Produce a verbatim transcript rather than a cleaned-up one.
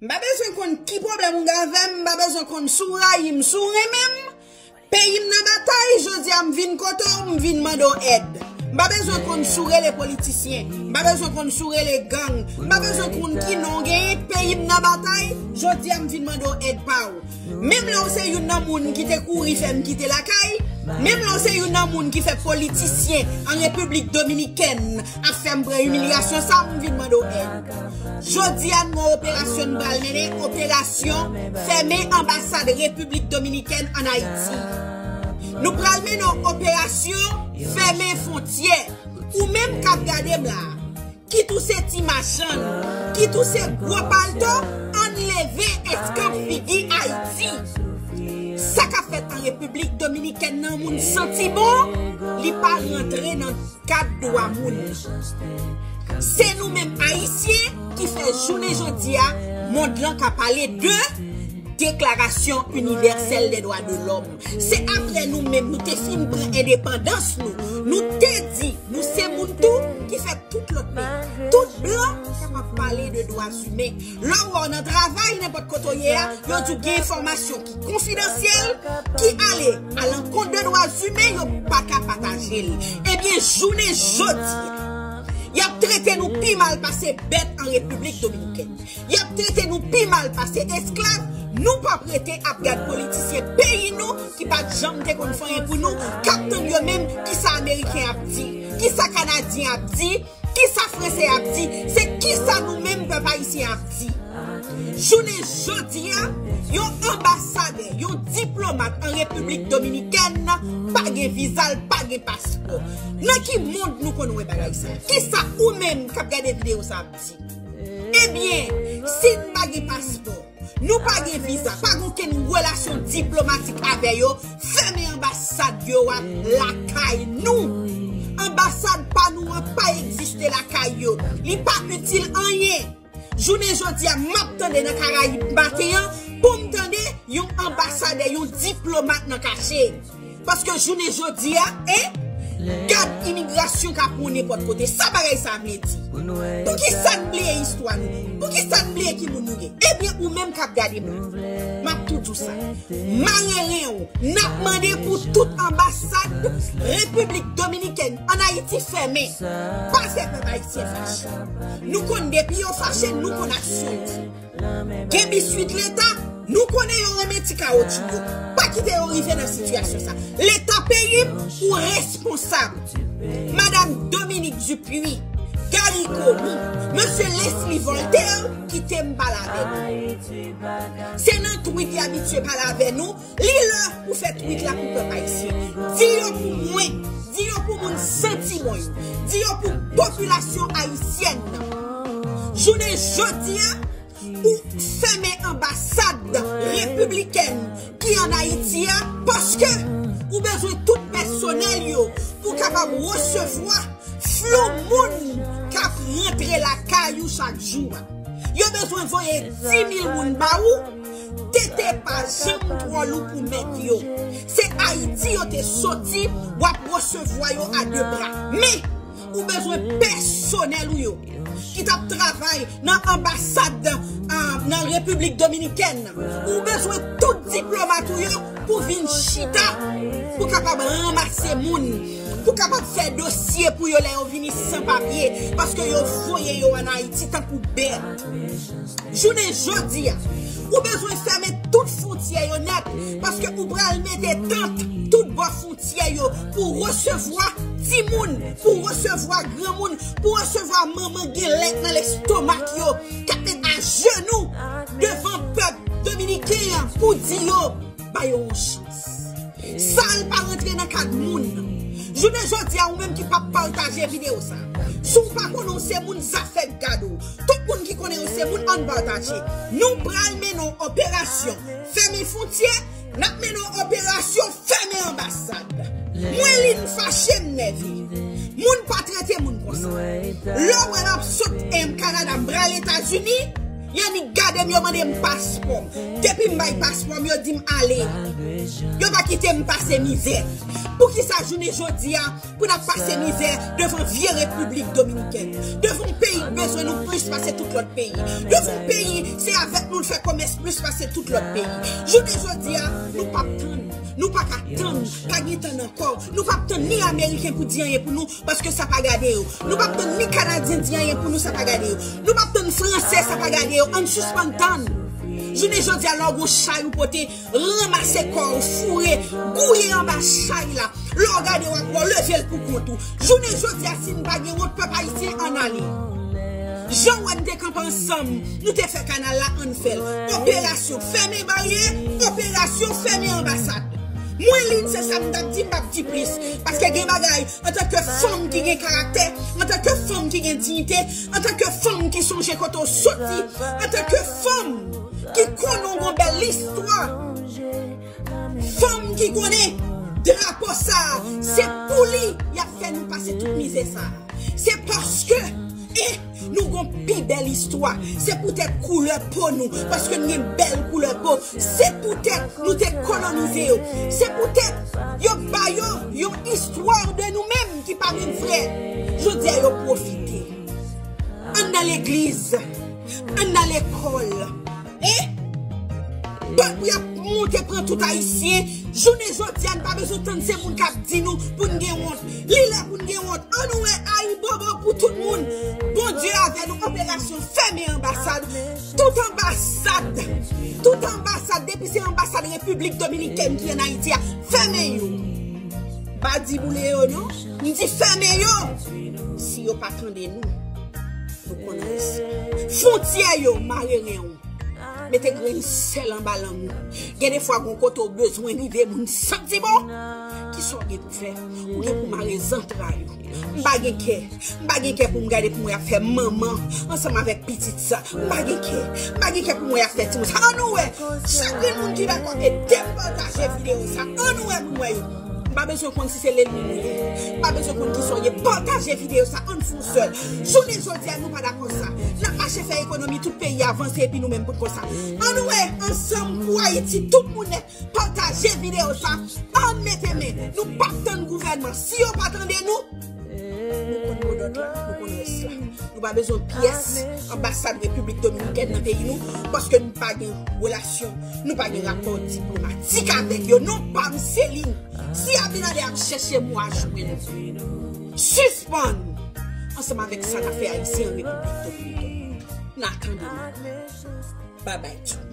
M pa bezwen konn ki pwoblèm ou gen avè m, m pa bezwen konn si w rayi m, si w renmen m. Peyi m nan batay, jodi a m vin kote w, m vin mande w èd. M pa bezwen konn si w rele politisyen, m pa bezwen konn si w rele gang, m pa bezwen konn ki non w genyen, peyi m nan batay, jodi a m vin mande w èd pa w. Menm lè w se youn nan moun ki te kouri fè m kite lakay, menm lè w se youn nan moun ki fè politisyen an Repiblik Dominikèn ap fè m pran imilyasyon sa, m vin mande w èd. Jodi a n gon operasyon n pral mennen, operasyon fèmen anbasad Repiblik Dominikèn ann Ayiti. Nou pral mennen yon operasyon fèmen fwontyè. Ou menm k ap gade m la, kit ou se ti machann, kit ou se gwo palto, ann leve eskanp figi Ayiti. Sa k ap fèt an Repiblik Dominikèn nan, moun santi bon, li pa rantre nan kad dwa moun. Se nou menm Ayisyen ki fè jounen jodi a, mond lan ka pale de Deklarasyon Inivèsèl dè Dwa de Lòm. Se apre nou menm, nou te fin pran endepandans nou, nou te di, nou se moun tou ki fè tout lòt peyi. Tout blan kapab pale de dwa imen. Lè w wè w nan travay, nenpòt kote w ye a, yo di w gen enfòmasyon ki konfidansyèl, ki ale alankont de dwa imen, yo pa ka pataje l. Ebyen, jounen jodi a, y ap trete nou pi mal pase bèt an Repiblik Dominikèn. Y ap trete nou pi mal pase esklav. Nou p ap rete ap gad politisyen peyi nou ki pa t janm te konn fè anyen pou nou, k ap tann yo menm kisa Ameriken ap di, kisa Kanadyen ap di, kisa Franse ap di, se kisa nou menm pèp ayisyen ap di. Jounen jodi a, yon anbasadè, yon diplomat an Repiblik Dominikèn pa gen viza, l pa gen paspò. Nan ki mond nou konn wè bagay sa? Kisa ou menm k ap gade videyo sa ap di? Ebyen, si n pa gen paspò, nou pa gen viza, pa gen okenn relasyon diplomatik avè yo, fèmen anbasad yo a lakay nou. Anbasad pa nou an pa egziste lakay yo. Li pa itil anyen. Jounen jodi a, m ap tande nan Karayib maten an, pou m tande yon anbasadè, yon diplomat nan kache. Paske jounen jodi a, en, gad imigrasyon k ap pran nenpòt kote. Sa bagay sa vle di? Poukisa n bliye istwa nou? Poukisa n bliye ki moun nou ye? Ebyen, ou menm k ap gade m la, m ap tou di w sa. Mare ren w, n ap mande pou tout anbasad Repiblik Dominikèn ann Ayiti fèmen. Pa fè pèp ayisyen fache. Nou konn depi yo fache, nou konn aksyon yo fè. Gen biswit Leta, nou konnen yo renmen ti kawotchou yo. Pa kite yo rive nan sitiyasyon sa. Leta peyi m, ou responsab. Madanm Dominique Dupuy, Garry Conille, Mesye Leslie Voltaire, kite m pale avè nou. Se nan twit y abitye pale avè nou. Li lè pou fè twit la pou pèp ayisyen. Di yo pou mwen. Di yo pou moun santi bon yo. Di yo pou popilasyon ayisyèn nan. Jounen jodi a, ou fèmen anbasad repiblikèn ki ann Ayiti a, paske ou bezwen tout pèsonèl yo pou kapab resevwa flou moun k ap rantre lakay ou chak jou a. Yo bezwen voye dis mil moun ba ou, tete pa janm twò lou pou mèt yo. Se Ayiti yo te soti, w ap resevwa yo a de bra. Men, ou bezwen pèsonèl ou yo ki t ap travay nan anbasad, ah, nan Repiblik Dominikèn. Ou bezwen tout diplomat ou yo pou vin chita, pou kapab ranmase moun, pou kapab fè dosye pou yo lè yo vini san papye, paske yo voye yo ann Ayiti tankou bèt. Jounen jodi a, ou bezwen fèmen tout fwontyè yo nèt, paske ou pral mete tant tout bò fwontyè yo pou resevwa timoun, pou resevwa granmoun, pou resevwa manman gen lèt nan lestomak yo, k ap met ajenou devan pèp dominiken an pou di yo, ba yo yon chans. Sa l pa rantre nan kad moun nan. Jounen jodi a, ou menm ki p ap pataje videyo sa, si w pa konnen w se moun, zafè gade w. Tout moun ki konnen yo se moun, ann pataje. Nou pral mennen yon operasyon fèmen fwontyè, n ap mennen yon operasyon fèmen anbasad. Mwen li n fache m nève. Moun pa trete moun konsa. Lè w wè m ap sot, em, Kanada, m pral Etazini, y annik gade m, yo mande m paspò m. Depi m bay paspò m, yo di m ale. Yo pa kite m pase mizè. Poukisa jounen jodi a, pou n ap pase mizè devan vye Repiblik Dominikèn, devan yon peyi k bezwen nou plis pase tout lòt peyi, devan yon peyi se avèk nou fè komès plis pase tout lòt peyi. Jounen jodi a, nou p ap tann. Nou pa ka tann. Pa gen tann ankò. Nou p ap tann ni Ameriken pou di anyen pou nou, paske sa pa gade yo. Nou p ap tann ni Kanadyen di anyen pou nou, sa pa gade yo. Nou p ap tann Fransè, sa pa gade yo. Ann sispann tann. Jounen jodi a, lè w gon chay ou pote, ranmase kò w, foure, gouye anba chay la. Lè w gade w ap wè w leve l pou kont ou. Jounen jodi a, si n pa gen wont, pèp ayisyen, ann ale. Jan w wè n te kanpe ansanm, nou te fè kanal la, ann fè l. Operasyon fèmen baryè, operasyon fèmen anbasad. Mwen, Lynn, se sa m t ap di, m p ap di plis. Paske gen bagay, antanke fanm ki gen karaktè, antanke fanm ki gen diyite, antanke fanm ki sonje kote w soti, antanke fanm ki konnen w gon bèl istwa, fanm ki konnen drapo sa a, se pou li y ap fè nou pase tout mizè sa a. Se paske, e, nou gon pi bèl istwa. Se poutèt koulè po nou, paske n gen bèl koulè po. Se poutèt nou te kolonize yo. Se poutèt yo ba yo yon istwa de nou menm ki pa menm vrè. Jodi a, yo pwofite. Ann nan legliz, ann nan lekòl. E pèp y ap monte pran tout Ayisyen. Jounen jodi a, n pa bezwen tann se moun k ap di nou pou n gen wont. Li lè pou n gen wont. Ann wè, ayibobo pou tout moun. Bondye avè nou, operasyon fèmen anbasad. Tout anbasad, tout anbasad, depi se anbasad Repiblik Dominikèn ki ann Ayiti a, fèmen yo. Pa di boule yo non. M di fèmen yo. Si yo pa tande nou, nou konn res. Fwontyè yo, mare ren w. Mete grenn sèl anba lang ou. Gen de fwa, gon kote w bezwen rive, moun santi bon. Kisa w gen pou fè? Ou gen pou mare zantray ou. M pa gen kè. M pa gen kè pou m gade pou m wè y ap fè manman ansanm avèk pitit sa. M pa gen kè. M pa gen kè pou m wè y ap fè timoun sa. Ann nou wè. Chak grenn moun ki dakò, e depataje videyo sa. Ann nou wè pou m wè yo. M pa bezwen konn si se lènmi nou ye. M pa bezwen konn kisa w ye. Pataje videyo sa. Ann fè yon sèl. Jounen jodi a, nou pa dakò sa. N ap mache fè ekonomi, tout peyi a avanse, epi nou menm pou konsa. Ann nou wè, ansanm pou Ayiti, tout moun nèt. Pataje videyo sa. Ann mete men. Nou p ap tann gouvènman. Si yo pa tande nou, nou konn modòd la, nou konn rès la. Nou pa bezwen pyès anbasad Repiblik Dominikèn nan peyi nou, paske nou pa gen relasyon, nou pa gen rapò diplomatik avèk yo. Non pa m se Lynn. Si Abinader ap chèche m, w a jwenn. Sispann ansanm avèk sa n ap fè Ayisyen an Repiblik Dominikèn. N a tande nou. Babay tou.